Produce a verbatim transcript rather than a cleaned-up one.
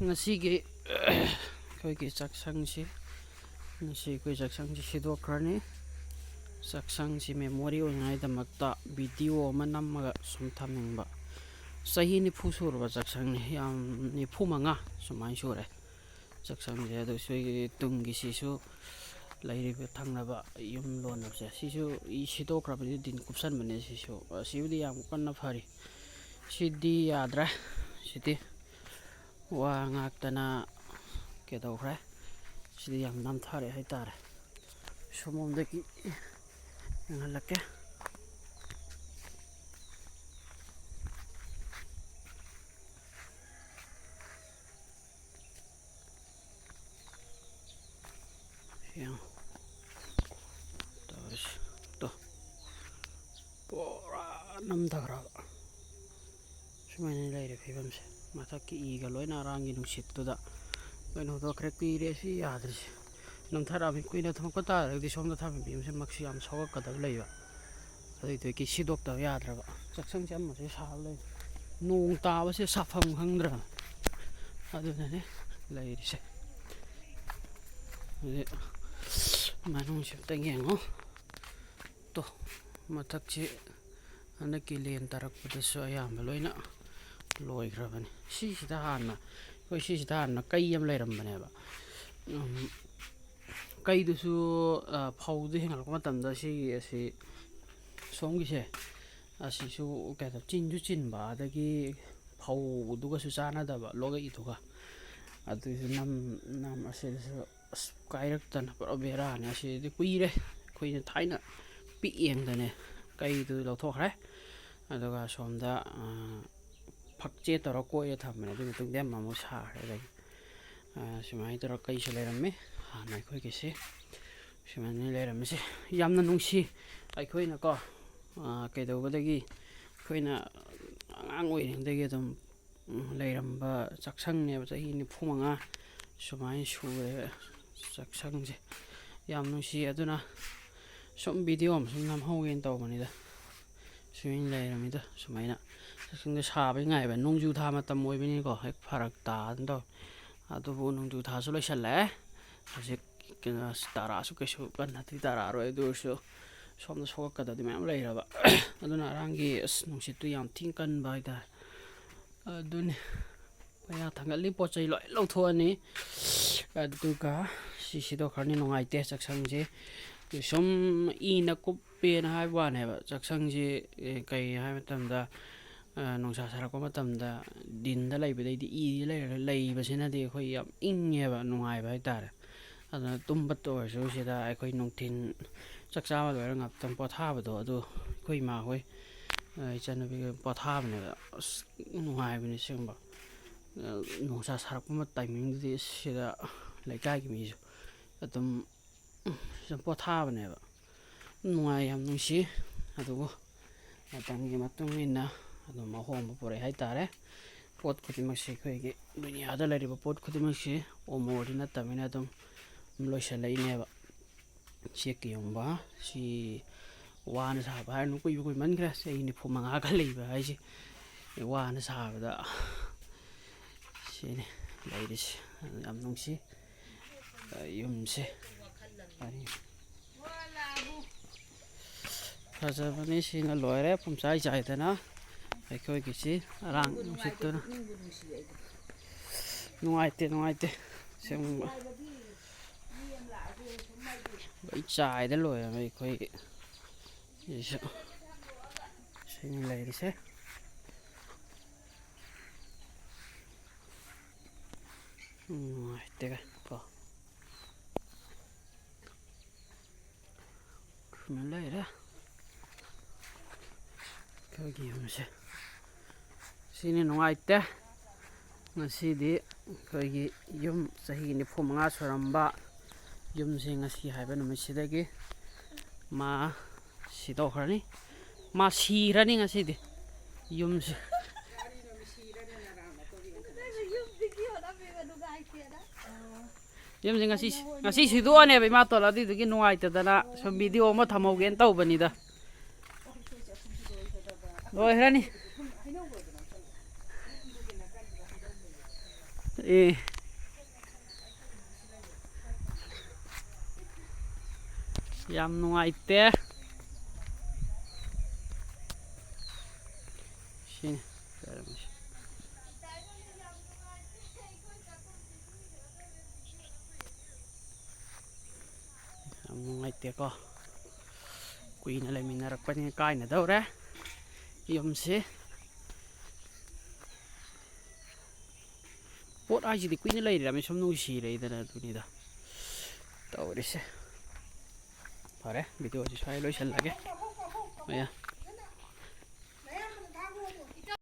ꯉꯁꯤꯒꯤ ꯑꯩꯈꯣꯏꯒꯤ ꯆꯥꯛꯁꯪꯁꯤ, ꯉꯁꯤ ꯑꯩꯈꯣꯏ ꯆꯥꯛꯁꯪꯁꯤ ꯁꯤꯗꯣꯛꯈ꯭ꯔꯅꯤ꯫ ꯆꯥꯛꯁꯪꯁꯤ memory ꯑꯣꯏꯅꯉꯥꯏꯗꯃꯛꯇ video ꯑꯃ ꯅꯝꯃꯒ ꯁꯨꯝ ꯊꯝꯅꯤꯡꯕ꯫ ꯆꯍꯤ ꯅꯤꯐꯨ ꯁꯨꯔꯕ ꯆꯥꯛꯁꯪꯅꯤ, ꯌꯥꯝ, ꯅꯤꯐꯨ ꯃꯉꯥ ꯁꯨꯃꯥꯏꯅ ꯁꯨꯔꯦ ꯆꯥꯛꯁꯪꯁꯦ꯫ ꯑꯗꯨ ꯁꯤꯒꯤ ꯇꯨꯡꯒꯤ ꯁꯤꯁꯨ ꯂꯩꯔꯤꯕ ꯊꯪꯅꯕ ꯌꯨꯝ ꯂꯣꯟꯅꯕꯁꯦ, ꯁꯤꯁꯨ ꯏ ꯁꯤꯗꯣꯛꯈ꯭ꯔꯕꯅꯤ, ꯗꯤꯟ ꯀꯨꯞꯁꯟꯕꯅꯦ꯫ ꯁꯤꯁꯨ, ꯑꯁꯤꯕꯨꯗꯤ ꯌꯥꯝ ꯀꯟꯅ ꯐꯔꯤ꯫ ꯁꯤꯗꯤ ꯌꯥꯗ꯭ꯔꯦ꯫ ꯁꯤꯗꯤ ꯋꯥ ꯉꯥꯛꯇꯅ ꯀꯩꯗꯧꯈ꯭ꯔꯦ꯫ ꯁꯤꯗꯤ ꯌꯥꯝ ꯅꯝꯊꯔꯦ ꯍꯥꯏꯇꯥꯔꯦ꯫ ꯁꯣꯝꯂꯣꯝꯗꯒꯤ ꯌꯦꯡꯍꯜꯂꯛꯀꯦ꯫ ꯌꯦꯡꯉꯣ ꯇꯧꯔꯤꯁꯦ꯫ ꯇꯣ꯫ ꯄꯨꯔꯥ ꯅꯝꯊꯈ꯭ꯔꯕ꯫ ꯁꯨꯃꯥꯏꯅ ꯂꯩꯔꯦ ꯐꯤꯕꯝꯁꯦ꯫ ꯃꯊꯛꯀꯤ ꯏꯒ ꯂꯣꯏꯅ ꯑꯔꯥꯡꯒꯤ ꯅꯨꯡꯁꯤꯠꯇꯨꯗ ꯂꯣꯏꯅ ꯍꯨꯟꯗꯣꯛꯈ꯭ꯔꯦ꯫ ꯀꯨꯏꯔꯦ ꯁꯤ ꯌꯥꯗ꯭ꯔꯤꯁꯦ꯫ ꯅꯝꯊꯔꯛꯑꯕꯅꯤ꯫ ꯀꯨꯏꯅ ꯊꯝꯃꯛꯄ ꯇꯥꯔꯒꯗꯤ ꯁꯣꯝꯗ ꯊꯝꯃꯤꯕ ꯐꯤꯕꯝꯁꯦ ꯃꯛꯁꯤ ꯌꯥꯝ ꯁꯣꯛꯂꯛꯀꯗꯕ ꯂꯩꯕ꯫ ꯑꯗꯨꯏꯗꯨꯒꯤ ꯁꯤꯗꯣꯛꯇꯕ ꯌꯥꯗ꯭ꯔꯕ꯫ ꯆꯥꯛꯁꯪꯁꯦ ꯑꯃꯁꯨ ꯁꯥꯕ ꯂꯩ꯫ ꯅꯣꯡ ꯇꯥꯕꯁꯦ ꯁꯥꯐꯝ ꯈꯪꯗ꯭ꯔꯕ꯫ ꯑꯗꯨꯅꯅꯦ ꯂꯩꯔꯤꯁꯦ꯫ ꯑꯗꯩ ꯃꯅꯨꯡꯁꯤ ꯑꯝꯇꯪ ꯌꯦꯡꯉꯣ꯫ ꯇꯣ, ꯃꯊꯛꯁꯤ ꯍꯟꯗꯛꯀꯤ ꯂꯦꯟ ꯇꯥꯔꯛꯄꯗꯁꯨ ꯑꯌꯥꯝꯕ ꯂꯣꯏꯅ ꯂꯣꯏꯈ꯭ꯔꯕꯅꯤ꯫ ꯁꯤꯁꯤꯗ ꯍꯥꯟꯅ, ꯑꯩꯈꯣꯏ ꯁꯤꯁꯤꯗ ꯍꯥꯟꯅ ꯀꯩ ꯑꯃ ꯂꯩꯔꯝꯕꯅꯦꯕ꯫ ꯎꯝ, ꯀꯩꯗꯨꯁꯨ, ꯑ, ꯐꯧꯗꯨ ꯍꯦꯟꯒꯠꯂꯛꯄ ꯃꯇꯝꯗ ꯁꯤꯒꯤ ꯑꯁꯤ ꯁꯣꯝꯒꯤꯁꯦ ꯑꯁꯤꯁꯨ ꯀꯩ ꯍꯥꯏꯇꯥꯔꯦ, ꯆꯤꯟꯁꯨ ꯆꯤꯟꯕ, ꯑꯗꯒꯤ ꯐꯧꯗꯨꯒꯁꯨ ꯆꯥꯟꯅꯗꯕ, ꯂꯣꯛꯂꯛꯏꯗꯨꯒ꯫ ꯑꯗꯨꯏꯁꯨ ꯅꯝ-, ꯅꯝ ꯑꯁꯤꯗꯁꯨ ꯑꯁ, ꯀꯥꯏꯔꯛꯇꯅ ꯄꯨꯔꯥ ꯕꯦꯔꯥꯅꯤ꯫ ꯑꯁꯤꯗꯤ ꯀꯨꯏꯔꯦ, ꯑꯩꯈꯣꯏꯅ ꯊꯥꯏꯅ ꯄꯤꯛꯏꯉꯩꯗꯅꯦ ꯀꯩꯗꯨ ꯂꯧꯊꯣꯛꯈ꯭ꯔꯦ꯫ ꯑꯗꯨꯒ ꯁꯣꯝꯗ, ꯑ, ꯐꯛꯆꯦꯠ ꯇꯧꯔ ꯀꯣꯏꯔ ꯊꯝꯕꯅꯦ꯫ ꯑꯗꯨꯒꯤ ꯃꯇꯨꯡꯗ ꯑꯃꯃꯨꯛ ꯁꯥꯈ꯭ꯔꯦ꯫ ꯑꯗꯒꯤ, ꯑ, ꯁꯨꯃꯥꯏꯅ ꯇꯧꯔ ꯀꯩꯁꯨ ꯂꯩꯔꯝꯃꯤ ꯍꯥꯟꯅ ꯑꯩꯈꯣꯏꯒꯤꯁꯦ꯫ ꯁꯨꯃꯥꯏꯅ ꯂꯩꯔꯝꯃꯤꯁꯦ ꯌꯥꯝꯅ ꯅꯨꯡꯁꯤ꯫ ꯑꯩꯈꯣꯏꯅꯀꯣ, ꯑ, ꯀꯩꯗꯧꯕꯗꯒꯤ ꯑꯩꯈꯣꯏꯅ ꯑꯉꯥꯡ ꯑꯣꯏꯔꯤꯉꯩꯗꯒꯤ ꯑꯗꯨꯝ ꯎꯝ, ꯂꯩꯔꯝꯕ ꯆꯥꯛꯁꯪꯅꯦꯕ꯫ ꯆꯍꯤ ꯅꯤꯐꯨ ꯃꯉꯥ ꯁꯨꯃꯥꯏꯅ ꯁꯨꯔꯦ ꯆꯥꯛꯁꯪꯁꯦ꯫ ꯌꯥꯝ ꯅꯨꯡꯁꯤ꯫ ꯑꯗꯨꯅ ꯁꯨꯝ video ꯑꯃ ꯁꯨꯝ ꯅꯝꯍꯧꯒꯦꯅ ꯇꯧꯕꯅꯤꯗ꯫ ꯁꯨꯃꯥꯏꯅ ꯂꯩꯔꯝꯃꯤꯗ ꯁꯨꯃꯥꯏꯅ꯫ ꯁꯤꯡꯗ ꯁꯥꯕꯒꯤ ꯉꯥꯏꯕ, ꯅꯣꯡꯖꯨ ꯊꯥ ꯃꯇꯝ ꯑꯣꯏꯕꯅꯤꯀꯣ, ꯍꯦꯛ ꯐꯔꯛ ꯇꯥꯗꯅ ꯇꯧꯋꯦ꯫ ꯑꯗꯨꯕꯨ ꯅꯣꯡꯖꯨ ꯊꯥꯁꯨ ꯂꯣꯏꯁꯤꯜꯂꯛꯑꯦ꯫ ꯍꯧꯖꯤꯛ ꯀꯩꯅꯣ, ꯇꯥꯔꯛꯑꯁꯨ ꯀꯩꯁꯨ ꯀꯟꯅꯗꯤ ꯇꯥꯔꯛꯑꯔꯣꯏ꯫ ꯑꯗꯨ ꯑꯣꯏꯔꯁꯨ ꯁꯣꯝꯗ ꯁꯣꯛꯂꯛꯀꯗꯕꯗꯤ ꯃꯌꯥꯝ ꯂꯩꯔꯕ꯫ ꯑꯗꯨꯅ ꯑꯉꯔꯥꯡꯒꯤ, ꯑꯁ, ꯅꯨꯡꯁꯤꯠꯇꯨ ꯌꯥꯝ ꯊꯤꯅ ꯀꯟꯕ ꯍꯥꯏꯇꯥꯔꯦ꯫ ꯑꯗꯨꯅꯤ꯫ ꯄꯩꯁꯥ ꯊꯥꯡꯒꯠꯂꯤ, ꯄꯣꯠ ꯆꯩ ꯂꯣꯏ ꯂꯧꯊꯣꯛꯑꯅꯤ꯫ ꯑꯗꯨꯒ ꯁꯤ ꯁꯤꯗꯣꯛꯈ꯭ꯔꯅꯤ꯫ ꯅꯨꯡꯉꯥꯏꯇꯦ ꯆꯥꯛꯁꯪꯁꯤ꯫ ꯁꯨꯝ ꯏꯅ ꯀꯨꯞꯄꯦꯅ ꯍꯥꯏꯕ ꯋꯥꯅꯦꯕ꯫ ꯆꯥꯛꯁꯪꯁꯤ, ꯑꯦ, ꯀꯩ ꯍꯥꯏꯕ ꯃꯇꯝꯗ, ꯑ, ꯅꯨꯡꯁꯥ ꯁꯥꯔꯛꯄ ꯃꯇꯝꯗ ꯗꯤꯟꯗ ꯂꯩꯕꯗꯩꯗꯤ ꯏꯗ ꯂꯩꯔ-, ꯂꯩꯕꯁꯤꯅꯗꯤ ꯑꯩꯈꯣꯏ ꯌꯥꯝ ꯏꯪꯉꯦꯕ, ꯅꯨꯡꯉꯥꯏꯕ ꯍꯥꯏꯇꯥꯔꯦ꯫ ꯑꯗꯨꯅ ꯇꯨꯝꯕꯇ ꯑꯣꯏꯔꯁꯨ ꯁꯤꯗ ꯑꯩꯈꯣꯏ ꯅꯨꯡꯊꯤꯟ ꯆꯥꯛ ꯆꯥꯕ ꯂꯣꯏꯔ ꯉꯥꯛꯇꯪ ꯄꯣꯊꯥꯕꯗꯣ, ꯑꯗꯨ ꯑꯩꯈꯣꯏ ꯏꯃꯥ ꯍꯣꯏ, ꯑ, ꯏꯆꯟꯅꯨꯄꯤꯒ ꯄꯣꯊꯥꯕꯅꯦꯕ꯫ ꯑꯁ, ꯅꯨꯡꯉꯥꯏꯕꯅꯦ ꯑꯁꯦꯡꯕ꯫ ꯑ, ꯅꯨꯡꯁꯥ ꯁꯥꯔꯛꯄ ꯃ-, ꯇꯥꯏꯃꯤꯡꯗꯨꯗꯤ ꯁꯤꯗ ꯂꯩꯀꯥꯏꯒꯤ ꯃꯤꯁꯨ ꯑꯗꯨꯝ, ꯎꯝ, ꯁꯨꯝ ꯄꯣꯊꯥꯕꯅꯦꯕ꯫ ꯅꯨꯡꯉꯥꯏ, ꯌꯥꯝ ꯅꯨꯡꯁꯤ꯫ ꯑꯗꯨꯕꯨ ꯃꯇꯝꯒꯤ ꯃꯇꯨꯡ ꯏꯟꯅ ꯑꯗꯨꯝ ꯑꯍꯣꯡꯕ ꯄꯨꯔꯛꯑꯦ ꯍꯥꯏꯇꯥꯔꯦ꯫ ꯄꯣꯠ ꯈꯨꯗꯤꯡꯃꯛꯁꯤ, ꯑꯩꯈꯣꯏꯒꯤ ꯗꯨꯅꯤꯌꯥꯗ ꯂꯩꯔꯤꯕ ꯄꯣꯠ ꯈꯨꯗꯤꯡꯃꯛꯁꯤ ꯑꯣꯃꯣꯔꯗꯤ ꯅꯠꯇꯕꯅꯤꯅ ꯑꯗꯨꯝ ꯂꯣꯏꯁꯤꯜꯂꯛꯏꯅꯦꯕ꯫ ꯆꯦꯛꯀꯤ ꯌꯨꯝꯕ ꯁꯤ ꯋꯥꯅ ꯁꯥꯕ ꯍꯥꯏꯔꯅꯨ, ꯀꯨꯏꯕ ꯀꯨꯏꯃꯟꯈ꯭ꯔꯦ, ꯆꯍꯤ ꯅꯤꯐꯨ ꯃꯉꯥꯒ ꯂꯩꯕ ꯍꯥꯏꯁꯦ꯫ ꯋꯥꯅ ꯁꯥꯕꯗ ꯁꯤꯅꯤ ꯂꯩꯔꯤꯁꯦ꯫ ꯌꯥꯝ ꯅꯨꯡꯁꯤ ꯌꯨꯝꯁꯦ꯫ ꯐꯖꯕꯅꯤ, ꯁꯤꯅ ꯂꯣꯏꯔꯦ ꯄꯨꯝꯆꯥꯏ ꯆꯥꯏꯗꯅ ꯑꯩꯈꯣꯏꯒꯤꯁꯤ꯫ ꯑꯔꯥꯡ ꯅꯨꯡꯁꯤꯠꯇꯨꯅ꯫ ꯅꯨꯡꯉꯥꯏꯇꯦ, ꯅꯨꯡꯉꯥꯏꯇꯦ꯫ ꯑꯁꯦꯡꯕ꯫ ꯂꯣꯏ ꯆꯥꯏꯗ ꯂꯣꯏꯔꯝꯃꯦ ꯑꯩꯈꯣꯏꯒꯤ꯫ ꯁꯤꯁꯨ ꯁꯤꯅꯤ ꯂꯩꯔꯤꯁꯦ꯫ ꯅꯨꯡꯉꯥꯏꯇꯦꯒ ꯀꯣ꯫ ꯁꯨꯃꯥꯏꯅ ꯂꯩꯔꯦ ꯑꯩꯈꯣꯏꯒꯤ ꯌꯨꯝꯁꯦ꯫ ꯁꯤꯅꯤ ꯅꯨꯡꯉꯥꯏꯇꯦ꯫ ꯉꯁꯤꯗꯤ ꯑꯩꯈꯣꯏꯒꯤ ꯌꯨꯝ ꯆꯍꯤ ꯅꯤꯐꯨ ꯃꯉꯥ ꯁꯨꯔꯝꯕ ꯌꯨꯝꯁꯤ ꯉꯁꯤ ꯍꯥꯏꯕ ꯅꯨꯃꯤꯠꯁꯤꯗꯒꯤ ꯃꯥ ꯁꯤꯗꯣꯛꯈ꯭ꯔꯅꯤ꯫ ꯃꯥ ꯁꯤꯔꯅꯤ ꯉꯁꯤꯗꯤ ꯌꯨꯝꯁꯤ꯫ ꯌꯨꯝꯁꯤ ꯉꯁꯤ, ꯉꯁꯤ ꯁꯤꯗꯣꯛꯑꯅꯦꯕ ꯏꯃꯥꯇꯣꯟ, ꯑꯗꯨꯏꯗꯨꯒꯤ ꯅꯨꯡꯉꯥꯏꯇꯗꯅ ꯁꯨꯝ ꯚꯤꯗꯤꯑꯣ ꯑꯃ ꯊꯝꯍꯧꯒꯦꯅ ꯇꯧꯕꯅꯤꯗ꯫ ꯂꯣꯏꯈ꯭ꯔꯅꯤ꯫ ꯑꯦ, ꯌꯥꯝ ꯅꯨꯡꯉꯥꯏꯇꯦ꯫ ꯁꯤꯅꯤ꯫ ꯌꯥꯝ ꯅꯨꯡꯉꯥꯏꯇꯦꯀꯣ꯫ ꯀꯨꯏꯅ ꯂꯩꯃꯤꯟꯅꯔꯛꯄꯅꯤꯅ ꯀꯥꯏꯅꯗꯧꯔꯦ ꯌꯨꯝꯁꯤ꯫ ꯄꯣꯠ ꯍꯥꯏꯁꯤꯗꯤ ꯀꯨꯏꯅ ꯂꯩꯔꯝꯃꯤ ꯁꯨꯝ ꯅꯨꯡꯁꯤꯔꯛꯏꯗꯅ, ꯑꯗꯨꯅꯤꯗ ꯇꯧꯔꯤꯁꯦ꯫ ꯐꯔꯦ, ꯚꯤꯗꯤꯑꯣꯁꯤ ꯁ꯭ꯋꯥꯏ ꯂꯣꯏꯁꯤꯜꯂꯒꯦ꯫ ꯃꯌꯥꯝ꯫